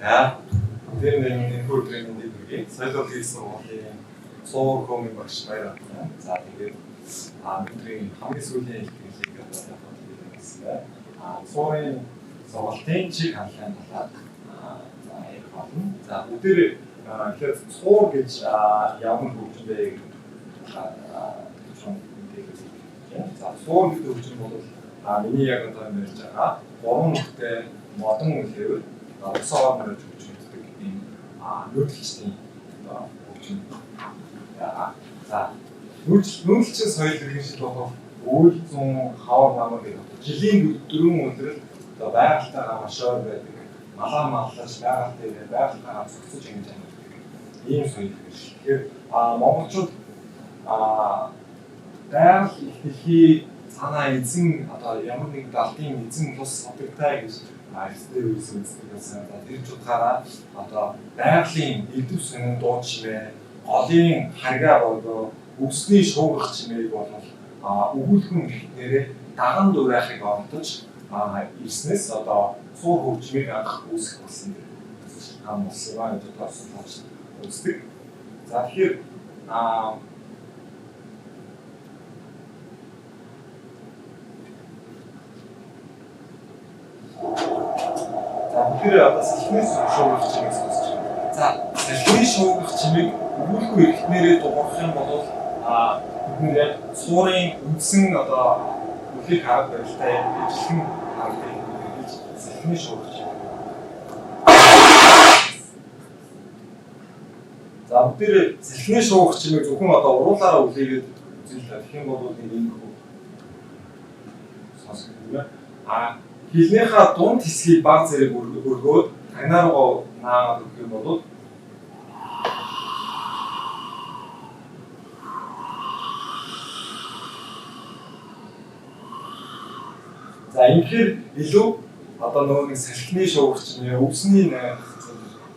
За тэр нэг энэхүү өдрийн мэндийг хүргэе. Соёл урлагийн сургуулийн цуур хөмийн багш баяр байна. За тэгээд өнөөдрийн хамгийн сүүлийн илтгэлийг одоо явуулах гэсэн байна. Цуурын сургалтын чиг хандлагын талаар за ярих болно. За бүгдээр тэгэхээр цуур гэж ямар хөгжим бэ гэдэг талаар мэдээлэл өгөх юм. За цуур гэдэг хөгжим бол миний яг одоо ярьж байгаа гурван нүхтэй модон үлээвэр усаагаар мөрөж хөгжигддэг ийм нүүдэлчдийн одоо хөгжим. За нүүдэлчин соёл иргэншил бол үйл зүүн хавар намар гэдэг одоо жилийн дөрвөн өдрөл одоо байгальтайгаа маш ойр байдаг, малаа маллаж байгальтай байгальтайгаа зохицож ингэж амьдардаг ийм соёл иргэншил. Тэгэхээр монголчууд байгаль их дэлхий цаанаа эзэн одоо ямар нэг далдын эзэн тус содогтай гэж эрсдээ үйлсэн үздэг байсан. За тэр чутгаараа одоо байгалийн элдв сонин дуу чимээ, голын харгаа болоо өвсний шуугах чимээг бол өгүүлхэн ихнэрээ даган дуурайхыг оролдож ирснээс одоо цуур хөгжмийг анх үүсгэх болсон юм болсон юм гэж тооцоолж үздэг. За тэгэхээр за бүгдээрээ одоо салхины шуугах чимээг сонсож байна. За салхины шуугах чимээг өгүүлэхгүй эрхтнэрээ дуурах юм бол бид нэр яг цуурын үндсэн одоо үлээх арга барилтай ижилхэн арга барил гэж салхины шуугах чимээг. За бүгдээрээ салхины шуугах чимээг зөвхөн одоо уруулаараа үлээгээд үзье л та. Тэгэх юм бол нэг ийм хөө сонсох юм байна. Хилнийхаа дунд хэсгийг баг зэрэг өргөөд тагнаа руугаа наагаад өгөх юм бол за ингэхээр илүү одоо нөгөө нэг салхины шуугах чимээ, өвсний найрах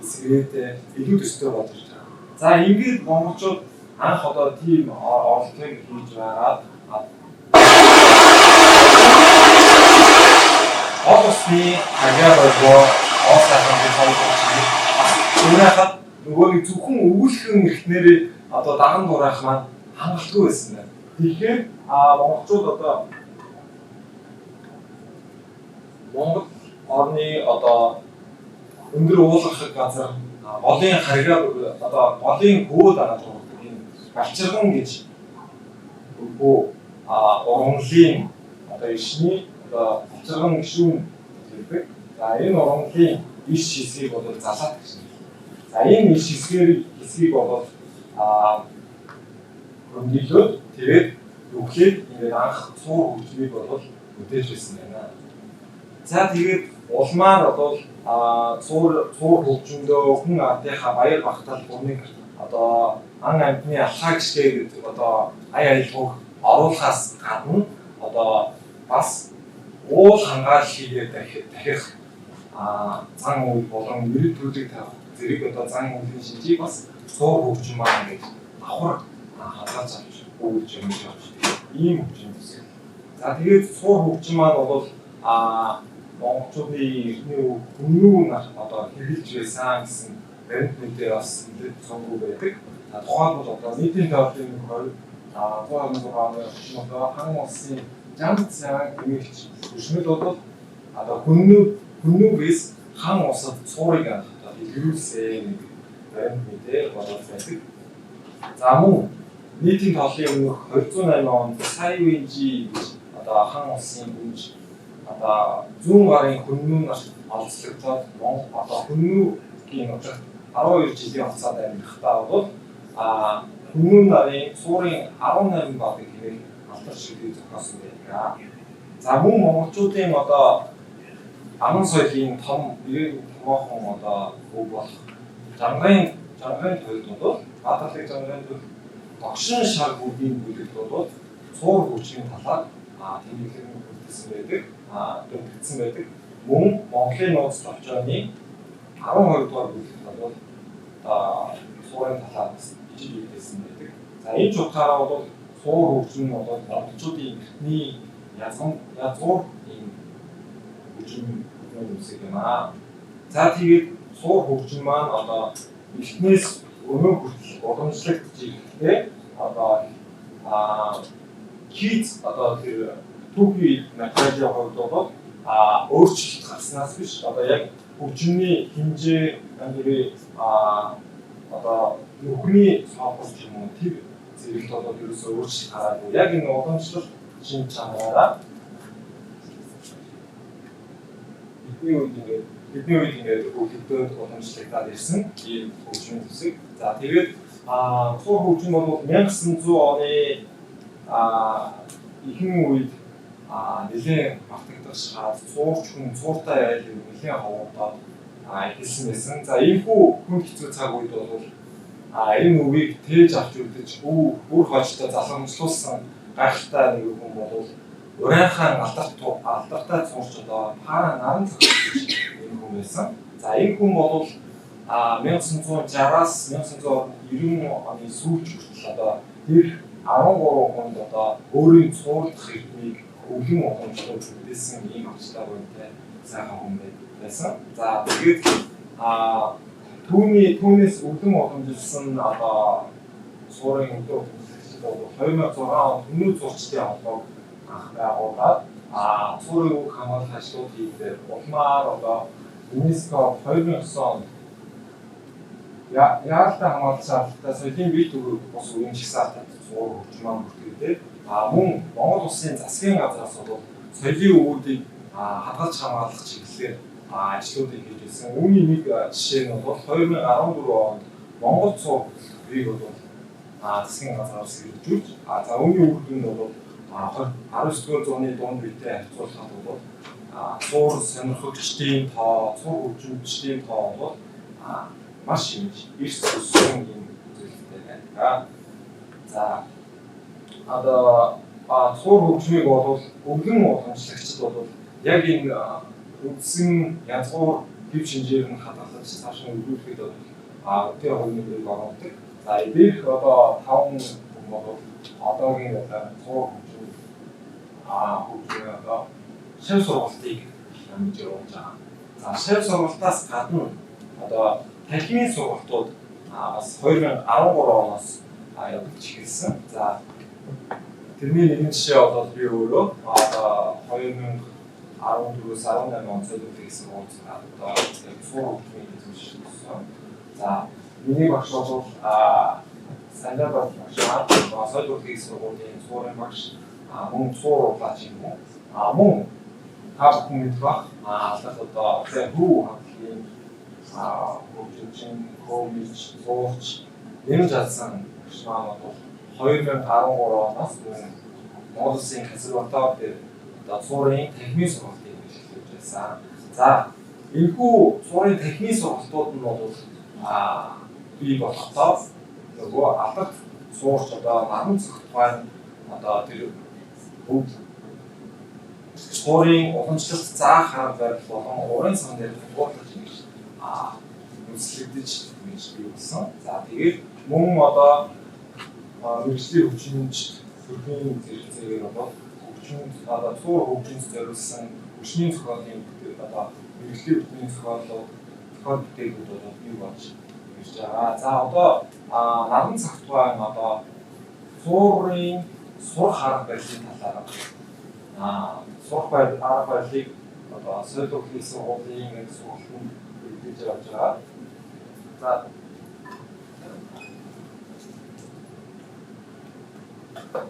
эсгээтэй илүү төстэй болж ирж байгаа. За ингээд монголчууд анх одоо тийм оролдлогыг хийж байгаад гол усны хагаа болоо гол сайхан гэж хоёр чимээ бас дуурайхад нөгөө нэг зөвхөн өгүүлхэн эрхтнэрээ одоо даган дуурайх маань хангалтгүй байсан байна. Тэгэхээр монголчууд одоо Монгол орны одоо өндөр уулгах газар голын харгаа одоо голын хөө дагаад дуурайдаг энэ балчирган гэж хөө ургамлын одоо ишний одоо балчирган гишүүн гэдэг. За энэ ургамлын иш хэсгийг бол залаат гэж нэрлэдэг. За энэ иш хэсгийг бол хөндлөлөөд тэгээд нүхлээд ингээд анх цуур хөгжмийг бол бүтээж байсан байна. За тэгээд улмаар бол цуур хөгжмөдөө хүн ардынхаа баяр багтаал гурмыг одоо ан амьтны алхаа гიშгэ гэдэг одоо ая аялгауг оруулахаас гадна одоо бас уул хангаал хийгээд дахих зан үйл болон мөрөд төлөг тавих зэрэг одоо зан үйлийн шинжийг бас цуур хөгжим маань ингэж давхар хадгалж авч өгүүлж юмж авч ийм хөгжим төсөл. За тэгээд цуур хөгжим маань бол монголчуудын эртний хүмүүн одоо хэрэгжилж байсан гэсэн баримт мэдээ бас нэлээд цөөнгүй байдаг. За тухайлбал одоо нийтийн тооллын 126 оны орчим хан улсын Жан Цян хэмээгч хөшмөл бол одоо хүннүүгээс хан улсад цуурыг анх одоо илрүүлсэн гэдэг баримт мэдээ болоод байдаг. За мөн нийтийн тооллын өмнөх 208 онд Цай Вэнжи гэж одоо хан улсын гүнж одоо зүүн гарын хүннүү нарт олзлогдоод Монгол одоо хүннүүгийн нутагт 12 жилийн хугацаанд амьдрахдаа бол хүннүү нарын цуурын 18 бадаг хэмээх алдар ширхгийг зохиосон байдаг. За мөн монголчуудын одоо аман соёлын том томоохон одоо өв болох жангарын туйлд бол Баатарлыг жангарын туйлд догшин шар бүргийн бүлэгт бол цуур хөгжмийн талаар тэмдэглэл хүртсэн байдаг, дэмжигдсэн байдаг. Мөн Монголын нууц товчооны 12 дугаар бүлэгт бол цуурын талаар бас ижил хийгдсэн байдаг. За энэ чутгаараа бол цуур хөгжим нь бол монголчуудын эртний язгуур ийм хөгжим үүсгэх юм аа. За тэгээд цуур хөгжим маань одоо эртнээс өнөө хүртэл уламжлагдж ирэхдээ одоо кит одоо тэр түүхий материалын хувьд бол өөрчлөлт гарснаас биш одоо яг хөгжмийн хэмжээ янз одоо нүхний цоохол гэх юм уу тэр зэрэгт бол ерөөсөө өөрчлөлт гараагүй. Яг энэ уламжлалт шин чанараараа бидний үед ингээд хөгжмөд уламжлагдаад ирсэн ийм хөгжмийн төсөв. За тэгээд цуур хөгжим бол 1900 оны ихэнх үед нэлээд мартагдах шахаад цуурч хүн цууртай айл нэлээд ховоодоод эхэлсэн байсан. За иймхүү хүн хэцүү цаг үед бол энэ үгийг тээж авч үлдэж үр хойчтой залгамжлуулсан гайхалтай нэг хүн бол Урайхан алдартай цуурч одоо Пара наран цогц гэж энэ хүн байсан. За энэ хүн бол 1960-аас 1990 оны сүүлч хүртэл одоо тэр 13 хүнд одоо өөрийн цуурлах эрдмийг өвлөн уламжлуулж үлдээсэн ийм авчтай буйтай сайхан хүн байсан. За тэгээд түүнээс өвлөн уламжилсан одоо цуурын өвлөн уламжлагчид бол 2006 онд Өмнөд зурчдын холбоог анх байгуулад цуурын үг хамгаалах ажлууд хийгдээд улмаар одоо ЮНЕСКО 2009 онд яаралтай хамгаалах шаардлагатай соёлын бие төгрөг бус үеийн жагсаалтад цуур хөгжим маань бүртгэгдээд мөн Монгол улсын засгийн газраас бол соёлын өвүүдийг хадгалж хамгаалах чиглэлээр ажлуудыг хийж байсан. Үүний нэг жишээ нь бол 2014 онд Монгол цуур хөтөлбөрийг бол засгийн газраас хэрэгжүүлж за үүний үр дүнд бол 19-р зууны дунд үетэй харьцуулахад бол цуур сонирхогчдын тоо, цуур хөгжимчдийн тоо бол маш их эрс өссөн юм зүйлтэй байдаг. За одоо цуур хөгжмийг бол өвлөн уламжлагчид бол яг энэ үндсэн язгуур хэв шинжээр нь хадгалж цааш нь өгүүлэхэд бол үтэй хувийн нэмрийг оруулдаг. За дээрх одоо 5 хүн бол одоогийн одоо цуур хөгжим хөгжмийн одоо шив сургалтыг хийж явуулж байгаа. За шив сургалтаас гадна одоо танхимын сургалтууд бас 2013 оноос явуулж эхэлсэн. За тэрний нэгэн жишээ бол би өөрөө одоо 2014-өөс 18 он соёл сургууль одоо цуур хөгжмийн эзэмшигч болсон. За миний багш бол Санжаа багш маань соёл урлагийн сургуулийн цуурын багш, мөн цуур урлаач юм уу. Мөн та бүхэн мэдэх бах алдарт одоо хүү хамтлагийн хөгжимчин, комич, цуурч нэмж алсан багш маань бол 2013 оноос Монгол Улсын консерватори дээр одоо цуурын танхимын сургалтыг эхлүүлж байсан. За энэхүү цуурын танхимын сургалтууд нь бол бий болохдоо нөгөө алдарт цуурч одоо наран цогт тухайн одоо тэр өв цуурын уламжлалт заах арга барил болон урын сан дээр тулгуурлаж ингэж үндэслэгдэж ингэж бий болсон. За тэгээд мөн одоо мэргэжлийн хөгжимч төрхийн зэрэгцээгээр одоо хөгжимд одоо цуур хөгжимд зориулсан хүчний зохиолын одоо мэргэжлийн бүтээний зохиолууд зохиол бүтээлүүд бол бий болж ирж байгаа. За одоо наран цагт тухайн одоо цуурын сурах арга барилын талаар сурах арга барилыг одоо соёл урлагийн сургуулийн сургалтанд хэрэгжиж явж байгаа. За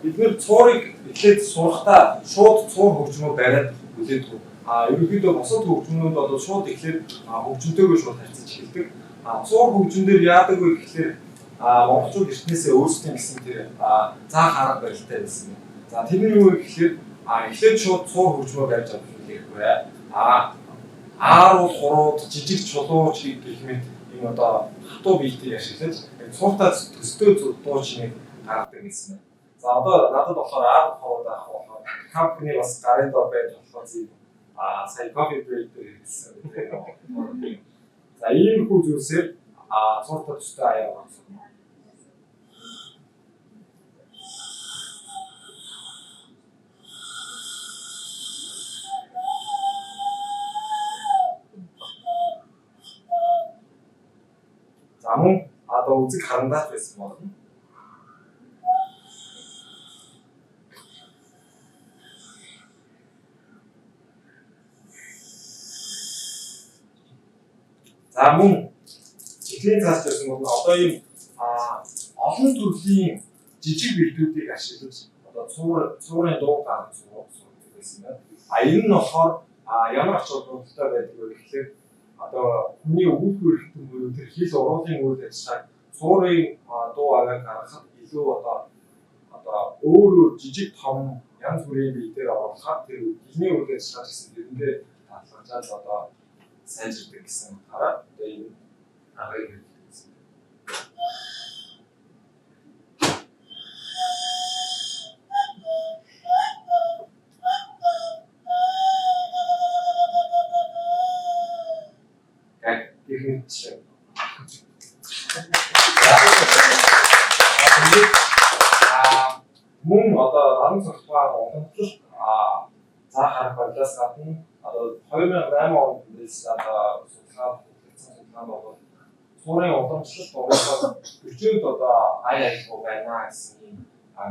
бид нэр цуурыг эхлээд сурахдаа шууд цуур хөгжмөө бариад хүлээдэг. Ерөнхийдөө бусад хөгжмнүүд бол шууд эхлээд хөгжмөнтэйгөө шууд харьцаж эхэлдэг. Цуур хөгжим дээр яадаг вэ гэхлээр монголчууд эртнээсээ өөрсдийн гэсэн тэр заах арга барилтай байсан. За тэрний юу вэ гэхлээр эхлээд шууд цуур хөгжмөө барьж авах хүлээхгүй. Ааруул хурууд, жижиг чулууч гэх мэт ийм одоо хатуу биетийг ашиглаж цууртаа төстэй дуу чимээг гаргадаг гэсэн. За одоо надад болохоор аар хурууд авах болохоор компани бас гарын дор байж болохоор зүй сая кофе брейк дээр хэрэглэсэн. За иймэрхүү зүйлсээр цууртаа төстэй аяа гаргасан. А мөн одоо үзэг харандаач байсан болно. За мөн чихлийн цаас байсан бол одоо ийм олон төрлийн жижиг бэлдүүдийг ашиглаж одоо цуурын дуу гаргаж сурдаг байсан байна. А энэ нь болохоор ямар ач холбогдолтой байдаг вэ гэхлээр одоо хүний өгүүлбэр эрхтэн буюу тэр хэл уруулын үйл ажиллагааг цуурын дуу авиаг гаргахад илүү одоо өөр өөр жижиг том янз бүрийн биеээр оруулахад тэр хэлний үйл ажиллагаа гэсэн тэрэндээ татлагжаад одоо сайжирдаг гэсэн утгаараа одоо энэ аргыг хэрэглэсэн. Яг ихэнх мөн одоо 76 уламжлалт заах арга барилаас гадна одоо 2008 онд мэдээлсэн одоо судалгаа хийсэн судалгаанд бол цуурын уламжлалт уруулаад 40-д одоо ая аялгау байна гэсэн юм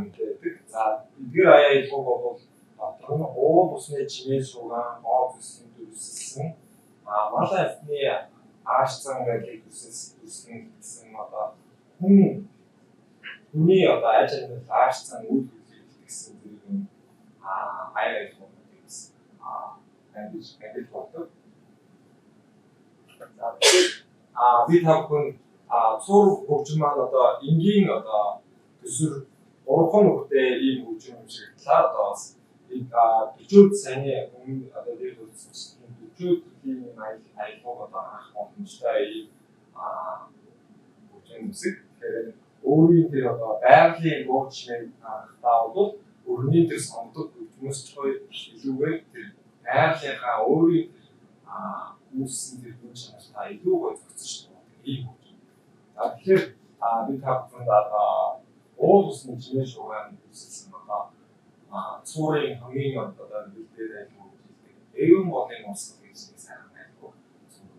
мэдээдэг. За эдгээр ая аялгауг бол дотор нь уул усны чимээ суугаан, гоо зүсгийн дүрсэлсэн, мал амьтны ааш зан байдлыг дүрслэн гэсэн одоо хүний одоо аж амьдрал ааш зан үйл хөдлөлийг гэсэн зэрэг юм ая аялгау гэсэн ангиж болдог. За би та бүхэн цуур хөгжим маань одоо энгийн одоо төсвөр 3 нүхтэй ийм хөгжим юм шиг талаа одоо бас 40 саяны өмнө одоо дээр үзсэн 40 төрлийн ийм аялгауг одоо анх боломжтой ийм хөгжим үсэг. Тэгэхээр өөрийн тэр одоо байгалийн дуу чимээг анхтаа бол өрний тэр сонгодог хөгжмөөс ч илүүгээр тэр байгалийнхаа өөрийн тэр үүссэн тэр хүн чанартай илүү гоё зохицож байгаа ийм хөгжим. За тэгэхээр би та бүхэнд одоо уул усны чимээ шуугаан үүсэлсэн одоо цуурын хамгийн одоо бэлдээр айлгуу гэдэг эвэн болын урсгал гэж нэг сайхан айлгуу цуур.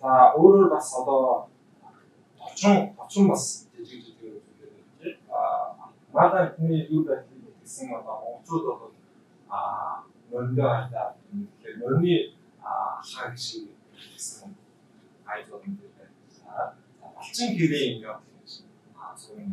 За өөрөөр бас одоо точин бас жижиг жижиг үзүүлээд байна. Манай хүний үр байдлыг гэсэн одоо монголчууд бол мориндоо хайртай. Тэгэхээр морины алхаа шиг гэсэн аял болон дээр байна. Балчин гэрээ юм явах гэж цуурын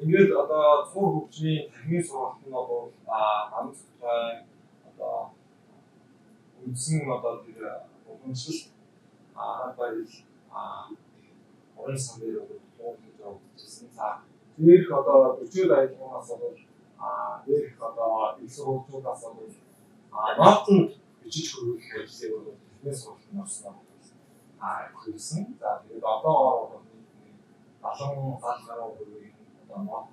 Ингээд одоо цуур хөгжмийн танхимын сургалт нь бол нам цогтой одоо үндсэн одоо тэр уламжлалт арга барил уран сан дээр бол туулж явагдчихсан. За дээрх одоо 40 аялгуунаас бол дээрх одоо их сургуулиудаас бол нотонд бичиж хөрвүүлэх ажлыг бол танхимын сургалтанд орсноор хийсэн. За тэгээд одоогоор бол 70 гаруй хувийн одоо нот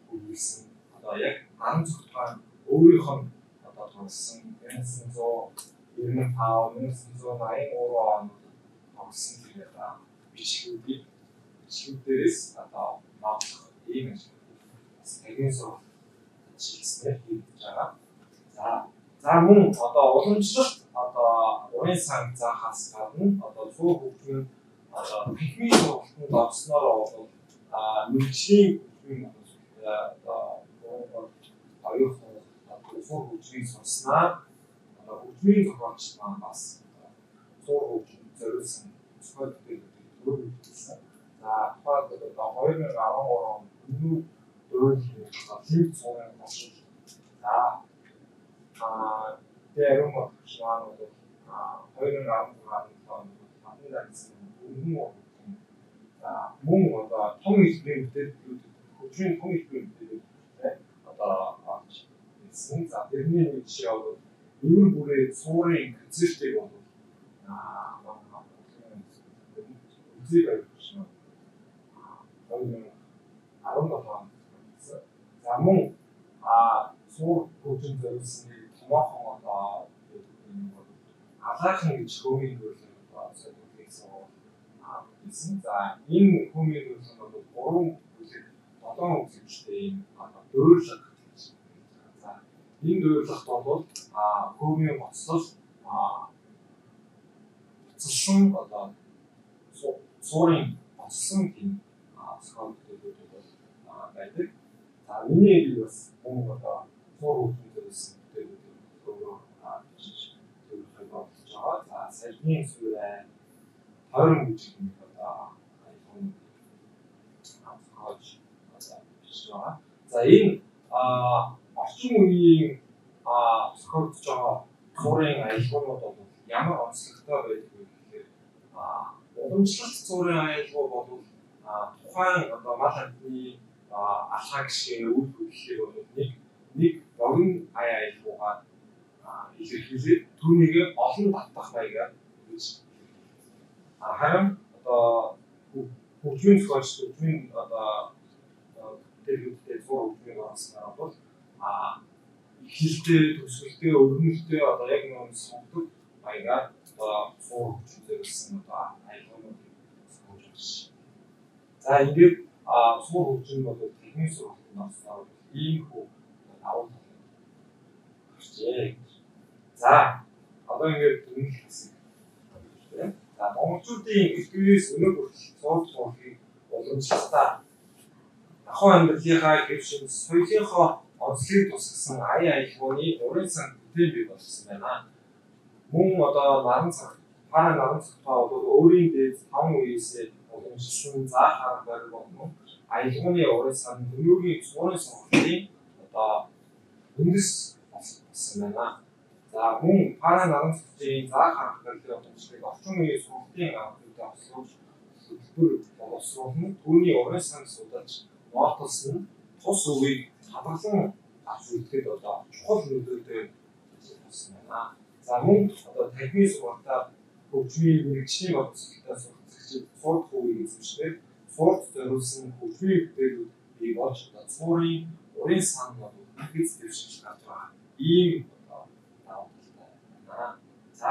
хүргэсэн. Одоо яг 16 дугаар өөрийнх нь одоо тоглосон 1995, 1983 онд тоглосон тэр одоо бичлэгүүдээс одоо нотлох ийм ажил бас танхимын сургалт ашигласнаар хийгдэж байгаа. За мөн одоо уламжлалт одоо урын сан заахаас гадна одоо цуур хөгжмийн одоо танхимын сургалтанд орсноороо бол мэргэжлийн хөгжмийн одоо оюутан цуур хөгжмийг сурснаар одоо хөгжмийн зохиолч маань бас цуур хөгжмөнд зориулсан зохиол бүтээлүүдийг төр хийсэн. За тухайлбал одоо 2013 онд Өмнөд Дуйлын Лив цуурын голшил. За тэгээ ариун багш маань бол 2016 онд Гадны дайсан өргөн урган. За мөн одоо том хэлбэрийн бүтээлүүд хөгжмийн том хэлбэрийн бүтээлүүд одоо олж ирсэн. За тэрний нэг жишээ бол Эвэр бүрээ цуурын концертыг бол үзий баярч маань 2017 онд хийсэн. За мөн цуур хөгжим зориулсан нэг томоохон одоо энэ бол алаахан гэж хөөмийн хөрөлөн одоо солиод хийсэн хийсэн. За энэ хөөмийн хөрөлөн бол 3 бүлэг 7 үзэгчтэй ийм одоо дуурлага гэж. За энэ дуурлахт бол хөөмийн гоцлол гоцлсон одоо цуурын гоцлсон тийм зохиол бүтээлүүд бол байдаг. За миний би бас мөн одоо цуур хөгжим зориулсан бүтээлүүдийг өөрөө бичиж төлөвлөхийг бодож байгаа. За салбарын суурай тойрон гэж нэг одоо аялгуунуудыг зохиож одоо бичиж байгаа. За энэ орчин үеийн зохиогдож байгаа цуурын аялгуунууд бол ямар онцлогтой байдаг вэ гэхээр уламжлалт цуурын аялгау бол тухайн одоо мал амьтны алхаа гიშгэ үйл хөдлөлийг бол нэг богино аялгаугаар илэрхийлээд түүнийг олон давтах маягаар гэж. Харин одоо хөгжмийн зохиолч хөгжмийн одоо бүтээлүүдтэй цуур хөгжмийг оруулснаар бол эхлэлтэй, төгсгөлтэй, өргөнөлтэй одоо яг нэг сонгодог маягаар одоо цуур хөгжим зориулсан одоо аялгуунуудыг сонгож байна. За ингээд цуур хөгжим бол техникийн сургалтанд орсноор ийм хүү давуу талыг гарчээ. За одоо ингээд дүгнэлт хэсэг. За монголчуудын эртнээс өнөө хүртэл цуур цуурхийг уламжлалтаа ахуй амьдралынхаа хэв шинж соёлынхоо онцлогийг тусгасан аян аялгууны урын сан бүтээн бий болсон байна. Мөн одоо наран цаг пара наран цагтаа бол өөрийн дээд 5 үеэсээ уламжлсан заах арга барил болон аялгууны урын сан өнөөгийн цуурын сургалтын одоо үндэс болсон байна. За мөн пара наран цагтын заах арга барилын уламжлалыг орчин үеийн сургалтын аргуудад ослуулж хөтөлбөр боловсруулна. Түүний урын сан судалж ноотолсон нь тус үеийг хадгалан авч үлдэхэд одоо чухал нөлөөтэй болсон байна. За мөн одоо танхимын сургалтаар хөгжмийн мэргэжлийн боловсролтой суралцагчид цуурдах үеийг эзэмшдэг цуурт зориулсан хөгжмийн бүтээлүүд бий болж одоо цуурын урын сан бол дахиж дэвшиж гарч байгаа ийм одоо давуу талтай байна. За